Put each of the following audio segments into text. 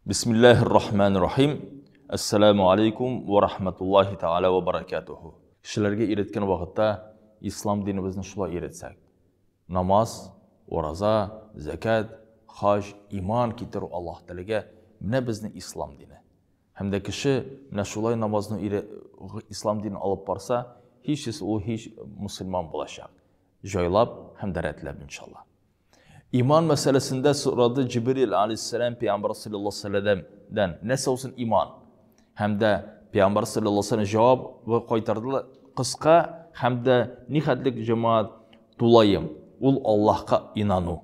Бисмиллаһир рахманир рахим. Ассаламу алейкум ва рахматуллахи тааля ва баракатуху. Кешеләргә өйрәткән вакытта ислам динебезне шулай өйрәтсәк. Намаз, ураза, зәкят, хаҗ, иман китерү Аллаһ Тәгаләгә менә безнең ислам дине. Һәм дә кеше менә шулай намазны ислам динен алып барса, һичшиксез ул һич мусульман булачак. Җайлап һәм дә рәтләп иншалла. Иман мәсьәләсендә сорады Җибрил алейһиссәлам пәйгамбәр саллаллаһу алейһи вәсәлләмдән, нәрсә ул иман? Һәм дә пәйгамбәр саллаллаһу алейһи вәсәлләм җавап кайтарды кыска һәм дә нихәтлек җәмәгать тулаем. Ул Аллаһка инану.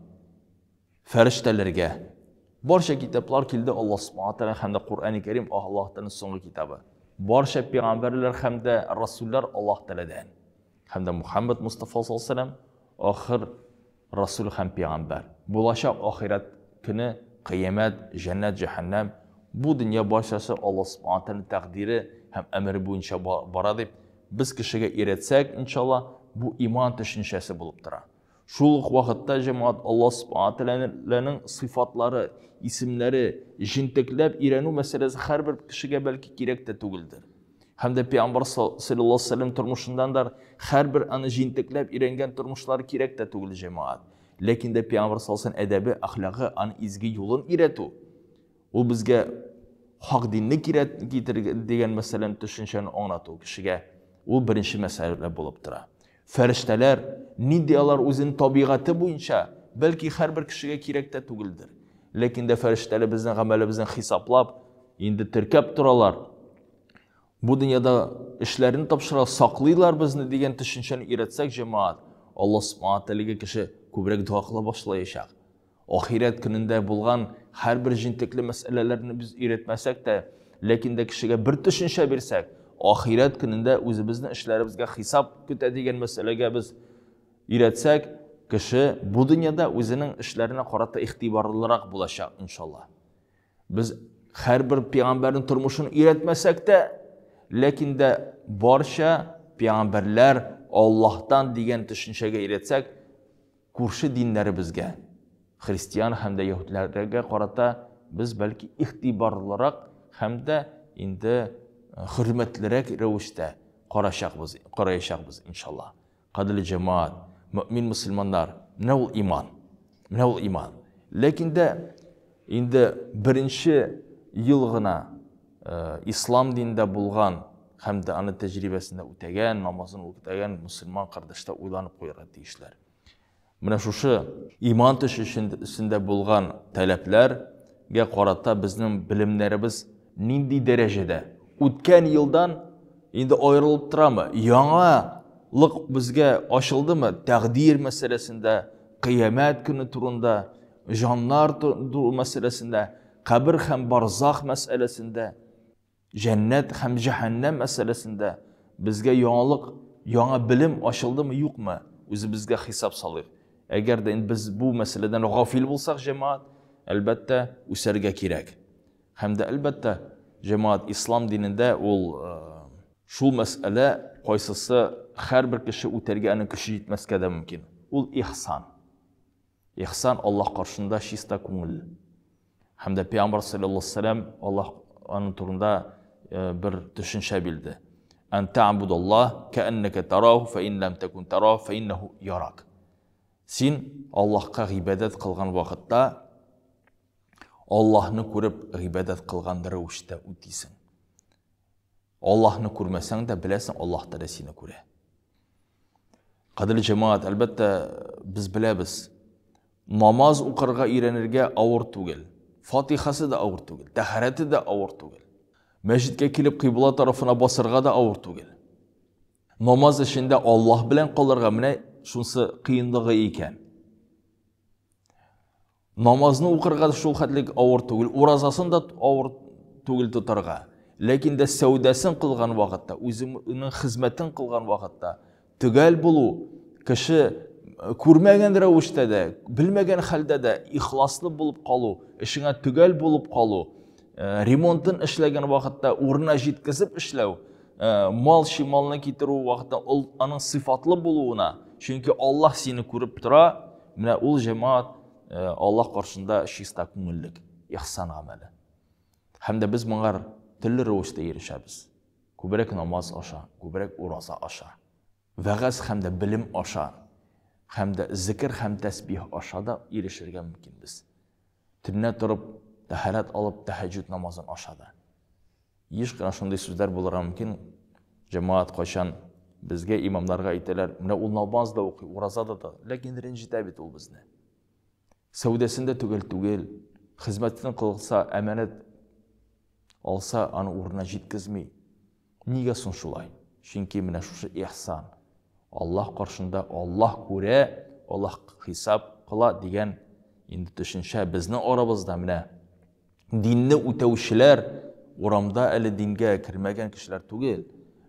Фәрештәләргә. Барча китаплар килде Аллаһ субхана тәгалә һәм дә Коръәни Кәрим Аллаһ Тәгаләнең соңгы китабы. Барча пәйгамбәрләр һәм дә расуллар Аллаһ Тәгаләдән. Һәм дә Мухаммад Мустафа саллаллаһу алейһи вәсәлләм ахыр Расул һәм пәйгамбәр. Булачак ахирәт көне, кыямәт, җәннәт, җәһәннәм, бу дөнья барчасы Аллаһ Субхана Тәгаләнең тәкъдире һәм әмере буенча бара дип, без кешегә өйрәтсәк, иншалла, бу иман төшенчәсе булып тора. Шул ук вакытта, җәмәгать, Аллаһ Субхана Тәгаләнең сыйфатлары, исемнәре җентекләп өйрәнү мәсьәләсе һәрбер кешегә бәлки кирәк тә түгелдер. Һәм дә Пәйгамбәр саллаллаһу алейһи вәсәлләм тормышыннан да һәрбер аны җентекләп өйрәнгән тормышлары кирәк тә түгел җәмәгать. Ләкин дә Пәйгамбәр саллаллаһу алейһи әдәбе, әхлагы, аны изге юлын өйрәтү, ул безгә хак динне кирәк китер дигән мәсьәләне төшенчәне аңлату кешегә ул беренче мәсьәлә булып тора. Фәрештәләр нинди алар үзенең табигате буенча, бәлки һәрбер кешегә кирәк тә түгелдер. Ләкин дә фәрештәләр безнең гамәлебезне хисаплап, инде теркәп торалар. Бу дөньяда эшләрен тапшыра, саклыйлар безне дигән төшенчәне өйрәтсәк, җәмәгать, Аллаһ Субхана Тәгаләгә кеше күбрәк дога кыла башлаячак. Ахирәт көнендә булган һәрбер җентекле мәсьәләләрне без өйрәтмәсәк тә, ләкин дә кешегә бер төшенчә бирсәк, ахирәт көнендә үзебезнең эшләребезгә хисап көтә дигән мәсьәләгә без өйрәтсәк, кеше бу дөньяда үзенең эшләренә карата игътибарлырак булачак, иншалла. Без һәрбер пәйгамбәрнең тормышын өйрәтмәсәк тә, ләкин дә барча пәйгамбәрләр Аллаһтан дигән төшенчәгә өйрәтсәк, күрше диннәребезгә, христиан һәм дә яһүдләргә карата без бәлки игътибарлырак һәм дә инде хөрмәтлерәк рәвештә карачакбыз, караячакбыз, иншалла. Кадерле җәмәгать, мөэмин мөселманнар, менә ул иман. Менә ул иман. Ләкин дә инде беренче ел гына э, ислам динендә булган һәм дә аны тәҗрибәсендә үтәгән, намазын үтәгән мөселман кардәшләр уйланып куярга тиешләр. Менә шушы иман төшенчәсендә булган таләпләргә карата безнең белемнәребез нинди дәрәҗәдә? Үткән елдан инде аерылып торамы? Яңалык безгә ачылдымы? Тәкъдир мәсьәләсендә, кыямәт көне турында, җаннар мәсьәләсендә, кабер һәм барзах мәсьәләсендә. Җәннәт һәм җәһәннәм мәсьәләсендә безгә яңалык, яңа белем ачылдымы, юкмы? Үзебезгә хисап салыйк. Әгәр дә инде без бу мәсьәләдән гафил булсак, җәмәгать, әлбәттә, үсәргә кирәк. Һәм дә, әлбәттә, җәмәгать, ислам динендә ул шул мәсьәлә, кайсысы һәрбер кеше үтәргә аның көче җитмәскә дә мөмкин. Ул ихсан. Ихсан Аллаһ каршында чиста күңел. Һәм дә Пәйгамбәр саллаллаһу алейһи вәсәлләм Аллаһ аның турында э, бер төшенчә бирде. Ан та'будаллаһ кa'аннака тараһу фа ин лам такун тараһу фа иннаху ярак. Син Аллаһка гыйбадәт кылган вакытта Аллаһны күреп гыйбадәт кылган рәвештә үтисең. Аллаһны күрмәсәң дә, беләсең, Аллаһ Тәгалә сине күрә. Кадерле җәмәгать, әлбәттә, без беләбез, намаз укырга өйрәнергә авыр түгел. Фатихасы да авыр түгел, тәһарәте дә авыр түгел. Мәчеткә килеп кыйбла тарафына басырга да авыр түгел. Намаз эчендә Аллаһ белән калырга менә шунсы кыенлыгы икән. Намазны укырга да шул хәтлек авыр түгел, уразасын да авыр түгел тотарга. Ләкин дә сәүдәсен кылган вакытта, үзенең хезмәтен кылган вакытта төгәл булу, кеше э, күрмәгән рәвештә дә, белмәгән хәлдә дә ихласлы булып калу, эшеңә төгәл булып калу, э, ремонтын эшләгән вакытта урынына җиткезеп эшләү, э, мал чималны китерү вакытта ул аның сыйфатлы булуына, чөнки Аллаһ сине күреп тора, менә ул җәмәгать э, Аллаһ каршында чиста күңеллек, ихсан гамәле. Һәм дә без моңар төрле рәвештә ирешәбез. Күбрәк намаз аша, күбрәк ураза аша. Вәгазь һәм дә белем аша, һәм дә зикер һәм тәсбих аша да ирешергә мөмкинбез. Төнлә торып, тәһарәт алып, тәһәҗҗүд намазын аша да. Еш кына шундый сүзләр булырга мөмкин. Җәмәгать кайчан безгә имамнарга әйтәләр, менә ул намаз да укый, ураза да тота, ләкин рәнҗетә бит ул безне. Сәүдәсендә төгәл түгел, хезмәтен кылса, әманәт алса, аны урынына җиткезми. Нигә соң шулай? Чөнки менә шушы ихсан, Аллаһ каршында Аллаһ күрә, Аллаһ хисап кыла дигән инде төшенчә безнең арабызда менә динне үтәүчеләр урамда әле дингә кермәгән кешеләр түгел,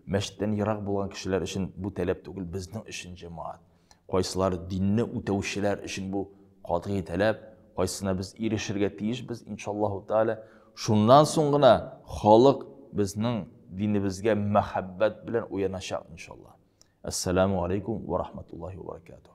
мәчеттән ерак булган кешеләр өчен бу таләп түгел, безнең өчен җәмәгать. Кайсылары динне үтәүчеләр өчен бу катгый таләп, кайсына без ирешергә тиешбез, иншаллаһу тааля. Шуннан соң гына халык безнең динебезгә мәхәббәт белән уяначак, иншаллаһ. Ассаламу алейкум ва рахматуллахи ва баракатух.